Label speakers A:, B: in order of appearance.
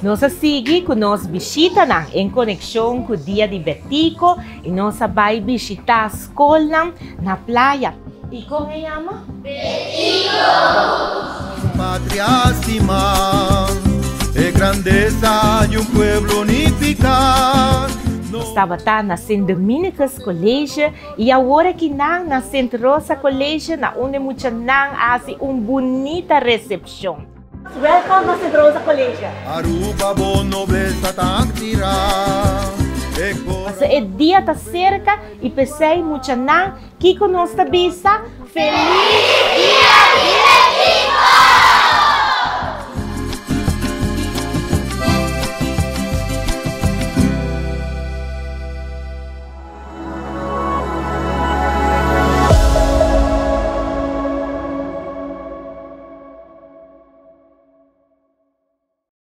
A: Nos a sigui ku nos bishitanan en konekshon ku Dia di Betico i nos a bai bishitá skolnan na Playa. I kon e yama?
B: Betico!
C: Patria stima, e grandeza di un pueblo unifica.
A: Nos tabata na Sint Dominicus College i awor aki nan na Sint Rosa College na unda e muchanan a hasi un bunita resepshon.
B: Welcome na Sint Rosa College.
C: Aruba bo nobleza ta admira. E
A: Pasobra e dia ta serka i p'esei muchanan, kiko nos ta bisa? Feliz.